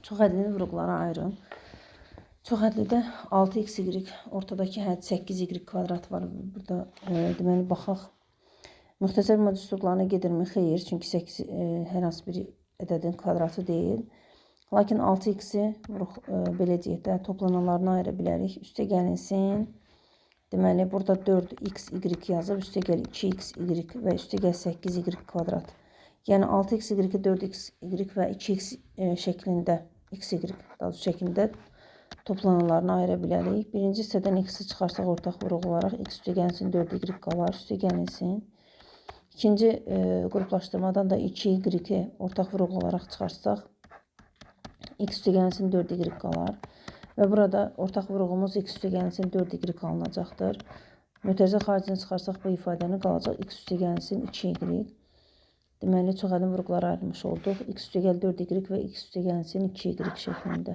Çox hədlinin vuruqları ayırın. Çox hədlidə 6xy, ortadakı hədd 8y kvadrat var. Burada deməli baxaq. Müxtəsər modus vuruqlarına gedirmi? Xeyr, çünki 8 hər hansı bir ədədin kvadratı deyil. Lakin 6x-i vuruq, belə deyək də, toplananlarını ayıra bilərik. Üstə gəlinsin. Deməli, burada 4xy yazıb, üstə gəl 2xy və üstə gəl 8y kvadrat. Yəni 6xy, 4xy və 2x şəklində, xy daha doğrusu şəklində toplananlarını ayıra bilərik. Birinci hissədən x-i çıxarsaq ortaq vuruq olaraq x üstə gəlinsin 4y qalar, üstə gəlinsin. İkinci qruplaşdırmadan da 2y-i ortaq vuruq olaraq çıxarsaq x üstə gəlinsin 4y qalar. Və burada ortaq vuruğumuz x üstə gəlinsin 4y alınacaqdır. Mötərizə xaricini çıxarsaq bu ifadəni qalacaq x üstə gəlinsin 2y. Deməli, çox hədin vuruqları ayrılmış olduq. X üstə gəl 4y və x üstə gəlinsin 2y şəklində.